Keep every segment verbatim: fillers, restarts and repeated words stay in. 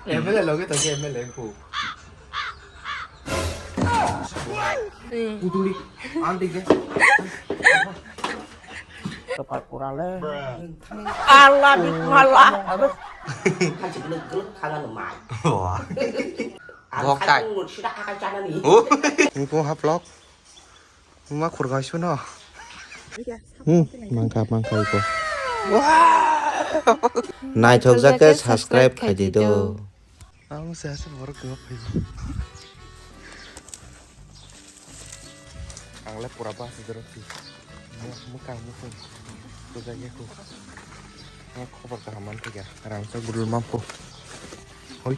M L A loge to ke M L A ko. Putuli, auntie ke. Kapal pura le. Allah di Allah. Wah. Bok tai. Oh. Engko haplok. Ma khurgai suno. Hmm, mangka, mangka iko. Naithok jak khe subscribe khai di do. Ang se ase borok tengok phai. Ang le pura bus dorok ti. Mukang mukung. Tujak ya ko. Ang khobor kaham man tiga. Rang sa gudul mampu. Hoi.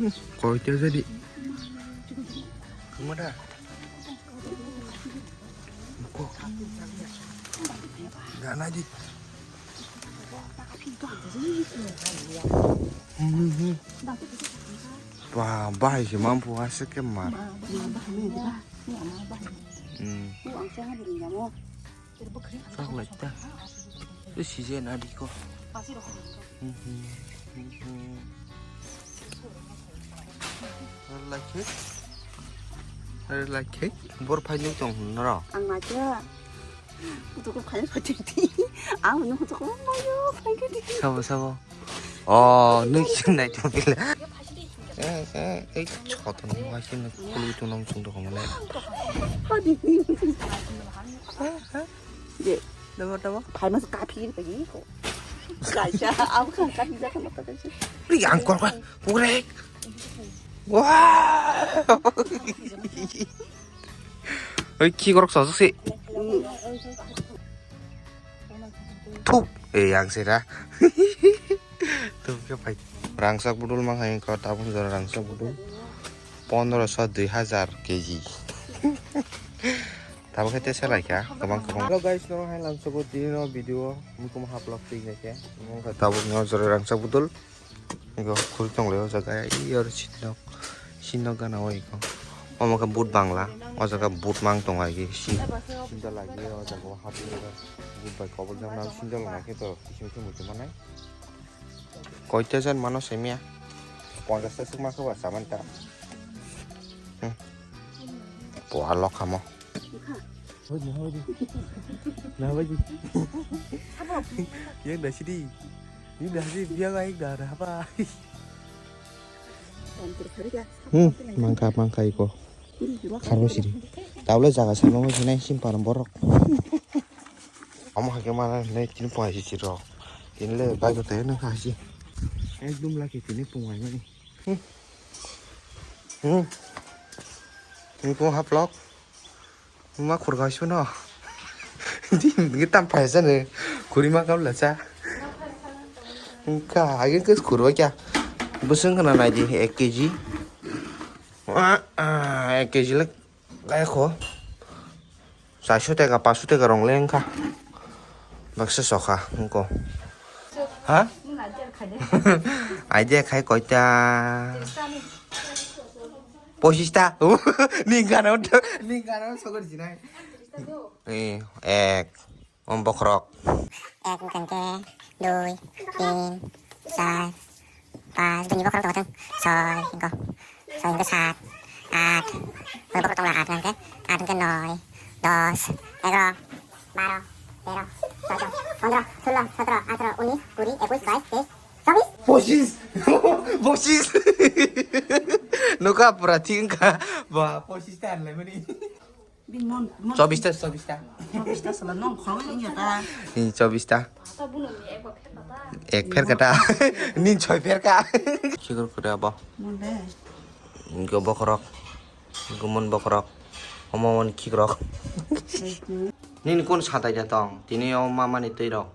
Hmm, koi te jadi. Kemana? Gana di. Ba, bahai se mampu ase ke mar. Hmm. Sak lai ta. Tu sije na di ko. Hmm, hmm, hmm, hmm. Rilai khe. Rilai khe. Bor phai nung tong hwn noro. Ang ma khe. Kutuku phai phatik di. Ang nung kutuku mayo phai khe di. Sabo, sabo. Oh, nung sing nai tong pila. Eh, eh, eh, chot nung wai sing nung kulu tu nung sung tong mana. Phai di. Dabo, dabo. Phai mas kaphir tagi ko. Kaisa, abo kan kaphir jakan mata kaisa. Ri angkor ka, pure. Wah. Oi, ki gorok sosok si. Thup, eh, yang sera. Thup ke pai. Rangsak budul mang hai ko tabun jora rangsak budul. Pondro so dui hajar K G. Tabo khe tesa lai kha, kwbang kwbang. Hello guys, norok hai lamsogo tini no video mukum haplok twi nai khe. Omo khe tabuk no jora rangchak budul. Ego khul tong lai o jaga, i oro sinok, sinok gana o ego. Omo khe but bangla, o jaga but mang tong ai ge sin. Sinda lagi o jaga o hap ni oro but bai kobol jam na sinda lagi to kisim kisim muchung manai. Koita jon mano semiya? Ponchash ta swk ma khe ba saman ta. Hmm. Puha lokhamo. Yang da sidi. Yang da sidi biya ga yang da da apa? Hmm, mangka mangka iko. Kharo sidi. Tawle jaga sama mo sinai sim param borok. Omo hai khe mana hinwi tini pungai si chiro. Tini le bike o tei nang hai si. Ekdum laki tini pungai mani. Hmm. Hmm. Tini pung haplok. Ma khurgai suno. Di ngi tam paisa ne. Khuri ma kam la cha. Ka agi ke khurwa kya. Busung kana nai di ek K G. Ah, ah, ek K G le. Kaya kho. Charsho teka, panchsho teka rong le wngkha. Baksa sokha wngkho. Ha? Idea khai koita? Pochista. Ni gana, ni gana sokor jinai. Eh, ek. Om bokhorok. Ek wngkha hwnkhe dui, tin, char, panch, bini bokhorok tongo chwng soi wngkha. Soi wngkha sat, at. Bini bokhorok tongo at wngkha hwnkhe, at wngkha noi, dos, egaro, baro, tero, chodo, pondro, solo, sotro, atro, unis, kuri, ekush, bais, teis, chobis. Pochis. Pochis. Nokha pura thik wngkha. Ba, pochis ta hinlaimani. Bini mon, mon. Chobista, chobista. Chobista sala nong khorok wngya ta. Ni chobista. Ek pher kata. Ni choi pher ka. Chikor kore abo. Mon de. Go bokhorok. Go mon bokhorok. Omo mon khikrok. Nini kun satai ja tong? Tini o mama ni twi rok.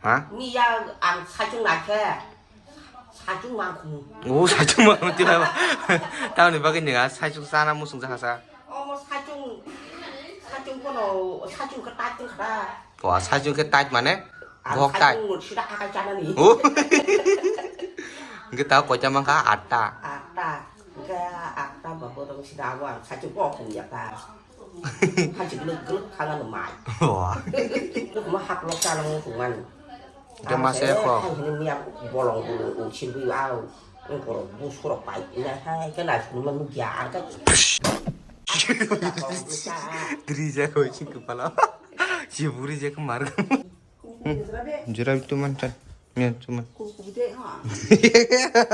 Ha? Ni ya ang saichung na khe. Saichung mang khum. O saichung mang khum twi ba. Tamni bagwi ni ga saichung sana musung ja hasa. Omo saichung, saichung kono, saichung khe tait wng kha. O saichung khe tait mane? Ang bohok tait. Saichung sida akai chana ni. O. Hingke ta koita mang kha? Atta. Atta. Hingke atta ba bodong sida abo ang saichung bo khum ya ta. Hachi guluk guluk khala no mai. Wah. Lukuma hak lok chala mo tungmani. Hingke masa ya kok. Ang hini miya bolong bulu usin bulu au. Ang korok busurok pai ina hai ke nai sunu manu gya ang ke. Diri ja ko sing kepala. Si buri ja kemar. Jura itu mantan. Mian cuman.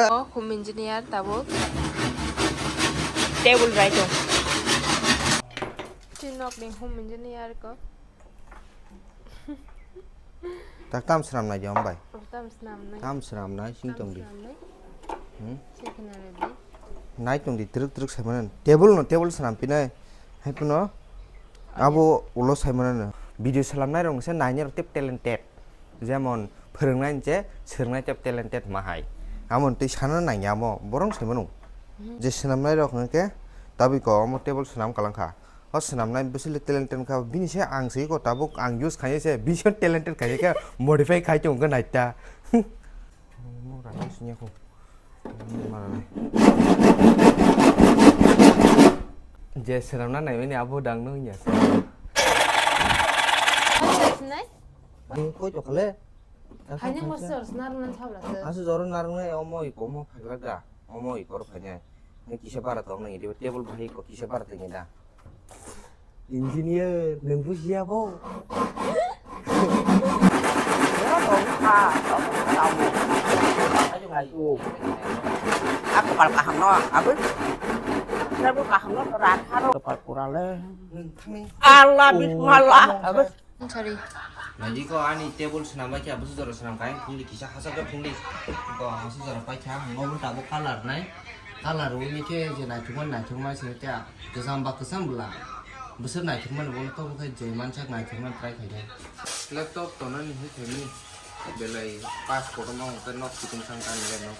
O home engineer tabuk. Table rai tong. Chinok ni home engineer ko. Tak tam swnam nai jom bai. Tam swnam nai. Tam swnam nai sing tong di. Tam swnam nai. Hmm? Sing khna re di. Nai tong di truk truk sai mano. Table no table swnam pinai. Hai puno. Abo ulo sai mano. Video swnam nai rong se nai ni rok tep talented. Jemon phwrwngnai je swrwngnai tei talented ma hai. Amoni twi sana nangya amo borok sai mano. Mhm. Je swnamnai rok hwnkhe tabuk ko omo table swnam kalang kha. O swnamnai bwswli talented kha bini se ang se ko tabuk ang use khai se bini se talented khai khe modify khai tong khe naita. Je swnamna naimani abo dang nw wngya se. Sinai? Ang koi to khale. Haini mo sir, narwknani sabra sir. Asu joro narwknai omo iko omo phailak da. Omo iko ro phainai. Nang kisa bara tong nang idi table bahai iko kisa bara tong da. Engineer, nang bujiya bo. Aku pal kaham no, aku. Aku kaham no, rata ro. Kepal pura le. Nang thangni. Allah, bismillah. Aku. Sorry. Naidi ko ani table swnam bai khe, bwswk jora swnam kai, phungdi kisa hachal khe phungdi. Ko hachal jora pai kha, ang obo tabuk colour nai. Colour wngwi khe je naithokma naithokma se khe kwcham ba kwcham bwla. Bwswk naithokma ni bono tobo khe je mansak naithokma try khai khe. Laptop tonani hai khaimani belai pass kotorma wngkhe nok kiting thang kani le nok.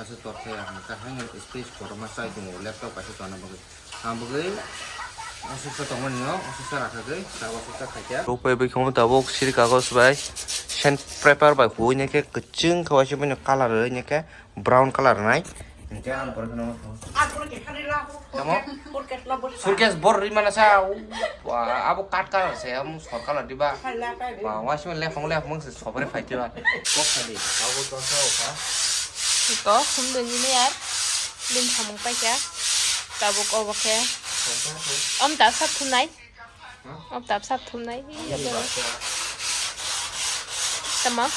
Aswk tor khe ang kaham space kotorma chai tongo laptop kaisa tona bagwi. Ang bagwi aswk sa tongmani no, aswk sa rakha gwi, tabuk aswk sa khaikha. Rupei bai khe tabuk siri kagos bai sand paper bai huwi nai khe kwchwng khe waisa bai colour rwui nai khe brown colour nai. Hingkhe ang porikha no. Tamo? Suitcase bor ri mana sa, u, wa, abo kat colour se, amo sor colour diba? Wa, wa, sima lephang lephang se sobri phai tiba. Kok sadi, abo to sa o kha. Ko, hum deni ne yar. Lim samung paikha. Tabuk obo khe. Om ta sab thumnai. Om ta sab thumnai. Tama?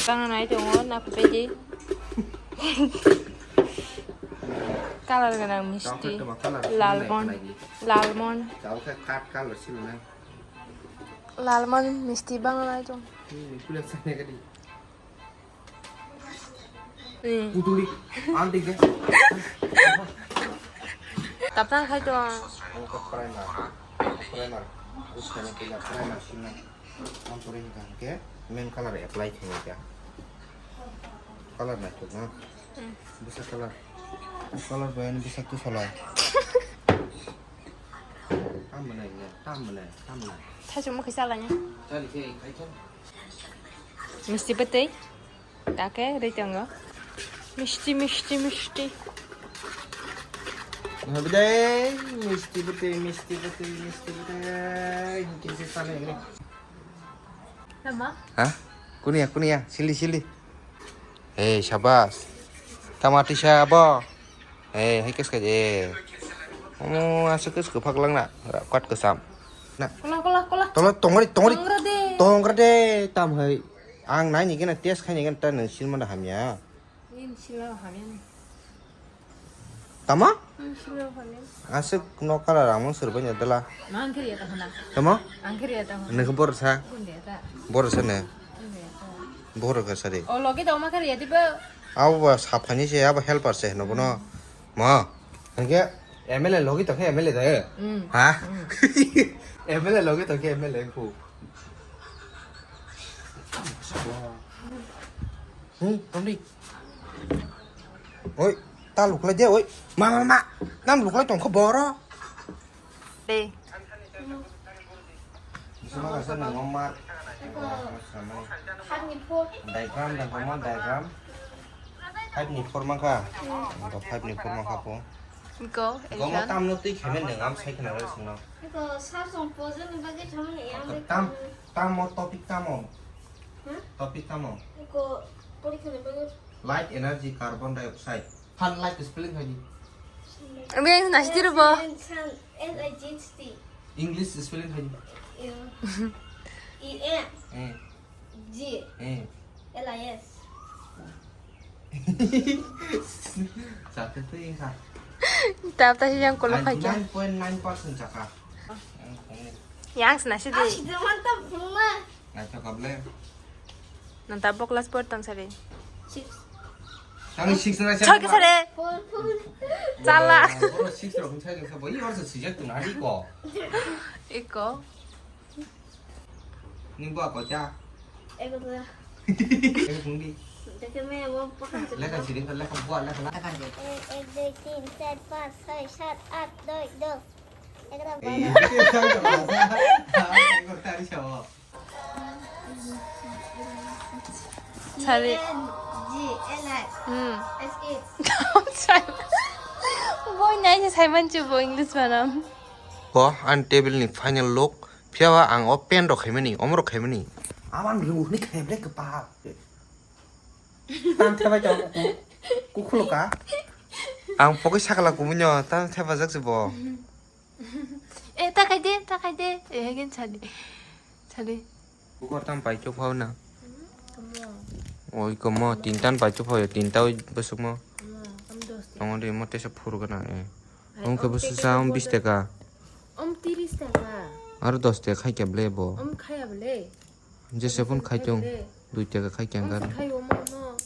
Bang nai tongo na pedi. Colour gwnang misti. Lalmon. Lalmon. Lalmon misti bang nai tong. Putuli, antik deh. Tapang khai tong. Primer. Primer. Primer sini. Ang pura hingkha hingkhe main colour apply khainai kha. Colour naithok na. Hmm. Bwsa colour. Colour bai ani bwsa tu salai. Tam mwnai ne, tam mwnai, tam mwnai. Thaichung mokhe chalai ne. Chali khe khai khe. Misti bwtwi. Take rwi tongo. Misti, misti, misti. Habidai, misti bwtwi, misti bwtwi, misti bwtwi. Hingkhe se sana ere. Tama? Ha? Kunia, kunia, sili, sili. Hey, shabas. Tama tisa abo. Hey, hai kes kaje. Omo asuk kes kephak lang na. Kat kesam. Na. Kola, kola, kola. Tolo tongri, tongri. Tongra de. Tongra de, tam hai. Ang nai ni gena test khai ni gena ta nang silma da hamya. Nin silma hamya ni. Tama? Nin silma hamya. Asuk no colour ang sir banya dala. Mang kiri ya ta hana. Tama? Ang kiri ya ta hana. Nang bor sa. Kun de ta. Bor sa ne. Kun de ta. Bor ka sa de. O logi da ma kiri ya di ba. Abo ba saphani se abo helper se no bono. Ma. Hingke M L A logi to khe M L A da. Mm. Ha? Mm. M L A logi to khe M L A ku. Hmm, romdi. Oi, ta luklai de, oi. Ma, ma, ma. Nam luklai tongkho boro. De. Bisma kasa nang omar. Diagram dan kamu diagram. Five ni four mangka. Engko five ni four mangka po. Engko, engko mo tam no twi khemen nang am sai khna re sungno. Engko sar song po jani bagwi thangni yang. Tam, tam mo topic tam mo. Topic tamo? Ko porikha ni bagwi. Light, energy, carbon dioxide. Sunlight spelling hai di. Abi yang nasi tiru bo. Sun, S I G H T. English spelling hai di. Iya. E N. Eh. G. Eh. L I S. Satu tu yang sa. Tap tasi yang kolok hai kya? Ninety nine point nine percent jaka. Yang khongni. Yang sena sih di. Ah, sih, teman tak pernah. Naithok kable. Nang tabok class por tang sare. Six. Tang six na sare. Chok sare. Four, four. Chala. Boro six rok sai jeng sa bo. I orsa sijak tu nari ko. Iko. Ni bo ko cha. Eko tu. Eko pungdi. Jake me wo pakan. Lekha siri lekha bo lekha. Ek, ek, dui, tin, char, panch, choi, sat, at, noi, dos. Ekra. Ei, itu yang sama. Ha, itu tadi sama. Sari. N G L I. Hmm. S H. Boy, nai se Simon chu bo English banam. Bo, ang table ni final look. Phiya ang o pen rok khaimani, omo rok khaimani. Abang rw ni khaimle kepal. Tang thebai tong ku, ku khuluka. Ang pokoi sakala kumunyo, tang thepajak se bo. Eh, ta khai de, ta khai de. Eh, gen chali. Chali. Bukor tam pai chok phau na. Oi komo, tintan pai chok phau, tinta oi bosok mo. Tongo de mo tesa phuru gana, eh. Om ke bosok sa om bis teka. Om tiris teka. Aro dos teka khai kya ble bo. Om khaya ble. Jese phun khai tong, dui teka khai kya ang kar. Khai omo no.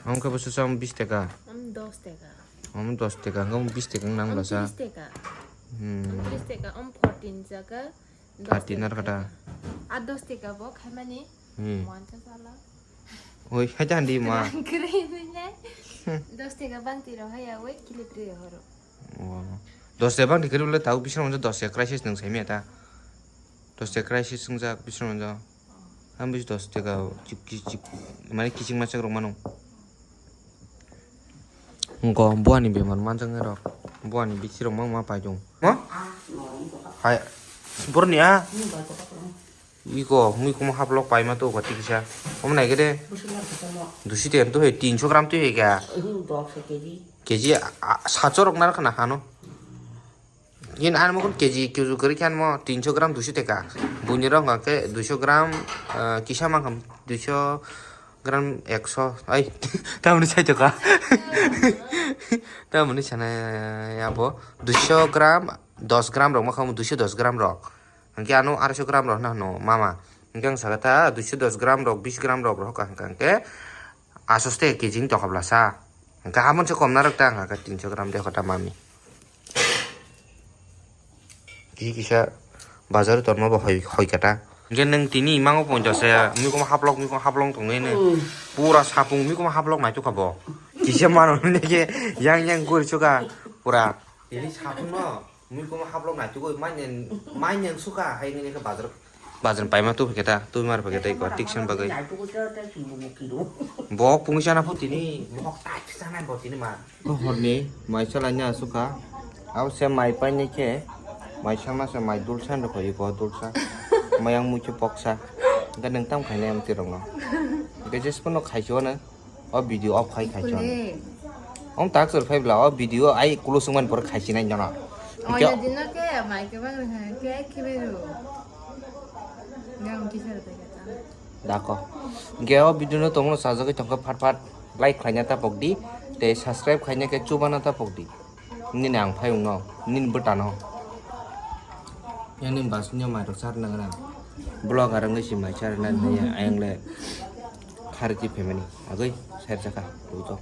Ang khe bo susa ang bis teka. Ang dos teka. Ang dos teka, ang bis teka nang lasa. Ang tris teka. Hmm. Ang tris teka, ang fourteen jaga. Thirteen ar kata. A dos teka bo khai mani. Hmm. Wan cha sala. Oi, hai ta handi ma. Ang kre ni nai. Dos teka bang tiro hai awe kile pri horo. Oh. Dos teka bang tiro le tau bisra mo dos teka crisis nang sai mi ta. Dos teka crisis wngjak bising wngjak. Ang bis dos teka chik chik chik mane kiching machak rok mano. Ngo buani bemar manjak nai rok. Buani bisi rok mang ma paijong. Mo? Hai. Borni a? Iko, mui komo haplok paima to gati kisa. Om nai gede. Dusi ten to he, tinso gram to he kya? Keji a, a, sacho rok nar khana hano. Yen ani mokon keji kuju kwrwi khe anmo tinso gram duiso teka. Buini rok hwnkha khe duiso gram, ah, kisa mankha duiso gram ekso. Ai, tamoni saito ka. Tamoni sana ya bo duiso gram, dos gram rok mankha duiso dos gram rok. Hwnkhe ano arsho gram rok hwnna hwno mama. Hwnkhe ang saka ta duiso dos gram rok, bis gram rok rohorkha hwnkha hwnkhe asos teka keji wng tongkha bwlasa. Hwnkhe amoni se kom narwk ta hwnkha khe tinso gram de hota mami. Kisa kisa bazar tonma bo hoi, hoi kata. Hwnkhe nwng tini imango ponchash se, mui komo haplok, mui komo haplok tongnai nw. Hmm. Pura sapung mui komo haplok naitukha bo. Kisa mano nini khe yang yang gori suka pura. Tini sapung no, mui komo haplok naitukoi, mai neng, mai neng suka, hai nini khe bazar. Bazar paima tu phiketa, tu mar phiketa iko, tik sen bagwi. Bo pungwi chana pho tini, mohok tai khe chanai bo tini ma. Ko horni mai chalai nya sukha. Abo se mai painai khe, mai sama se mai dulsa hinwi kho iko dulsa. Mai ang muitu poksa. Hwnkhe nwng tam khainai amtwi rokno. Hwnkhe jesphano khaisio no. O video off khai khai chon. Om tak chwr phai bla o video ai kulo sungman por khai chinai nono. Oya dino ke mai ke bang ke ke beru. Gam kisa ta. Dako. Ge o video no tongno sajagwi tongkha phat phat like khlaina ta pokdi tei subscribe khlaina khe chubana ta pokdi. Nini ang phai wngno, nini bwtano. Yang nini bus nyo mai rok sar nang na. Vlog arang si mai sar nang ya, ayang le khar ki family. Agoi, sar jaka, luto.